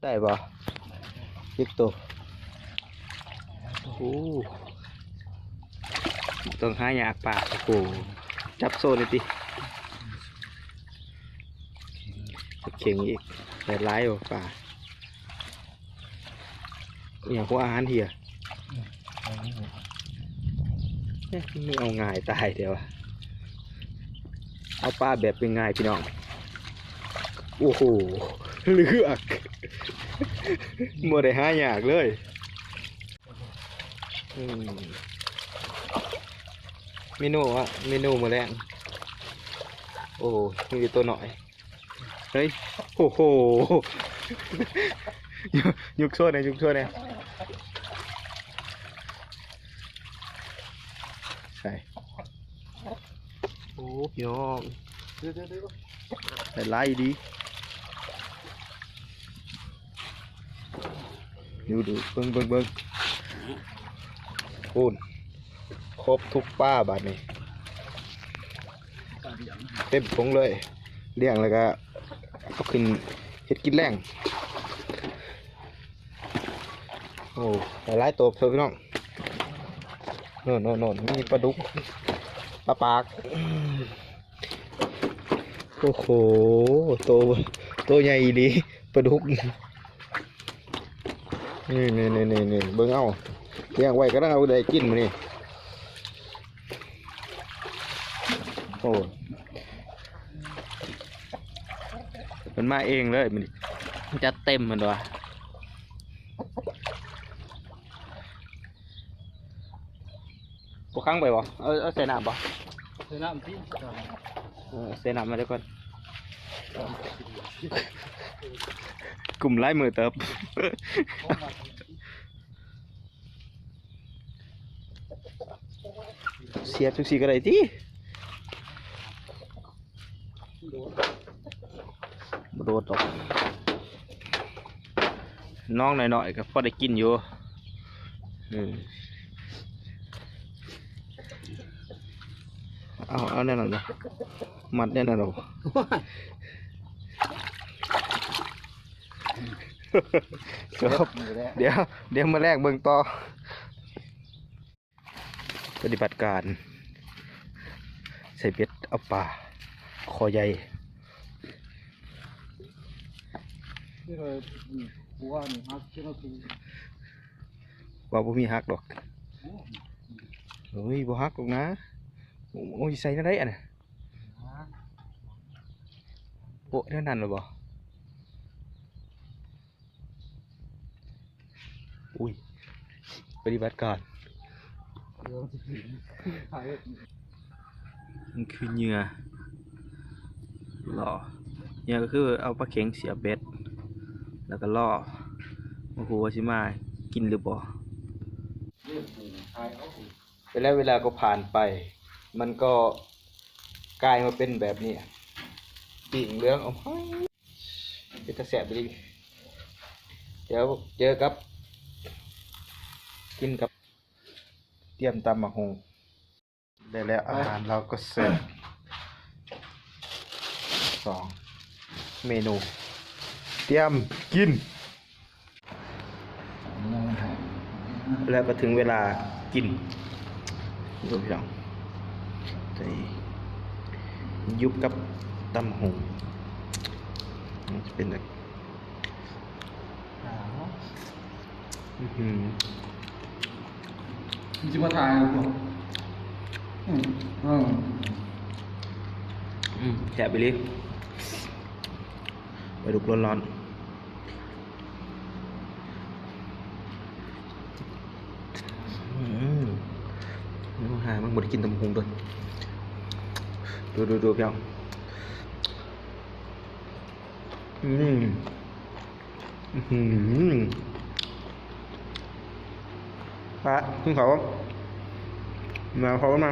ໄດ້ບໍ່? ຈັກໂຕ? ໂອ້ ຕ້ອງຫາຍາກປາ. ໂອ້ໂຫ ຈັບໂຊໜ່ອຍຕິ. ເຄັ່ງອີກ. ໄດ້ຫຼາຍບໍ່ປາ? ອີ່ຫຍັງ ຫົວອາຫານເຫື່ອ. ເອີ ມັນເອົາງ່າຍຕາຍແທ້ວະ. ເອົາປາແບບງ່າຍໆ ພີ່ນ້ອງ. ໂອ້ໂຫ ເລືອກ ບໍ່ໄດ້ຫາຍາກເລີຍ. ອືມ ເມນູອະ ເມນູມື້ແລງ. ໂອ້ ມີແຕ່ໂຕນ້ອຍ. ເຮີ້ຍ ໂອ້ໂຫ ຍົກ ຍົກໂຊແດ່ ຍົກໂຊແດ່. ໃສ່ ໂອ້ ພີ່ນ້ອງ ໄດ້ຫຼາຍອີ່ຫຼີ. ດູໆ ເບິ່ງ ເບິ່ງ ເບິ່ງ ໂອ້ ຄົບທຸກປາບາດນີ້ ເຕັມຖົງເລີຍ. ລ້ຽງແລ້ວກະເອົາຂຶ້ນເຮັດກິນແລງ. ໂອ້ ໄດ້ຫຼາຍໂຕເຕີບ ພີ່ນ້ອງ. ໂນ່ນໆໆ ມີປາດຸກ ປາປາກ. ໂອ້ໂຫ ໂຕ ໂຕໃຫຍ່ອີ່ຫຼີ ປາດຸກ. ນີ້ໆໆໆ ເບິ່ງເອົາ ລ້ຽງໄວ້ກຳລັງເອົາໄດ້ກິນມື້ນີ້. ໂອ້ ເພິ່ນມາເອງເລີຍມື້ນີ້ ຈັດເຕັມເພິ່ນວ່າ. ບໍ່ຂັງໄປບໍ່? ເອົາ ເອົາໃສ່ນ້ຳບໍ່? ໃສ່ນ້ຳຕິ. ເອີ ໃສ່ນ້ຳມາເດີກ່ອນ. ກຸ້ມຫຼາຍມື້ເຕີບ. ສຽບຈັ່ງຊີ້ກໍໄດ້ຕິ. ບໍ່ໂດດດອກ ໜອງນ້ອຍໆ ກໍພໍໄດ້ກິນຢູ່. ເອີ ເອົາ ເອົາແນວນັ້ນບໍ່? ມັດແນວນັ້ນບໍ່? ດຽວ ດຽວມື້ແລງເບິ່ງຕໍ່. ປະຕິບັດການໃສ່ເບັດເອົາປາຄໍໃຫຍ່. ວ່າບໍ່ມີຫັກດອກ. ໂອ້ຍ ບໍ່ຫັກດອກນາ. ໂອ້ຍ ໃສ່ແນວໃດອັນນະ? ໂອ້ ແນວນັ້ນລະບໍ່? ອຸ້ຍ ປະຕິບັດການ ມັນຄືເຫຍື່ອຫຼໍ່. ເຫຍື່ອກໍຄືເອົາປາເຂັງສຽບເບັດ ແລ້ວກໍຫຼໍ່ ບໍ່ຮູ້ວ່າຊິມາກິນຫຼືບໍ່. ແຕ່ລະເວລາກໍຜ່ານໄປ ມັນກໍກາຍມາເປັນແບບນີ້ ປີ້ງເຫຼືອງອອກມາ. ເປັນຕາແຊບອີ່ຫຼີ. ດຽວເຈີກັບ ກິນກັບ ຕຽມຕຳໝາກຫຸ່ງ. ໄດ້ແລ້ວ ອາຫານລາວກໍເສີບ ສອງເມນູ ຕຽມກິນ. ແລ້ວກໍເຖິງເວລາກິນ ເດີພີ່ນ້ອງ ໃສ່ ຢູ່ກັບຕຳຫຸ່ງ ມັນຈະເປັນແບບ ອື້ຫື ມັນຊິມາຖ່າຍບໍ່? ອືມ ອືມ ອືມ ແຊບອີ່ຫຼີ ປາດຸກຮ້ອນໆ. ອືມ ຫາ ມັນບໍ່ໄດ້ກິນຕຳບັກຫຸ່ງໂດນ. ດູໆໆ ພີ່ນ້ອງ ອືມ ອືມ ປະ ກິນເຂົ້າ ມາເຂົ້າມາ.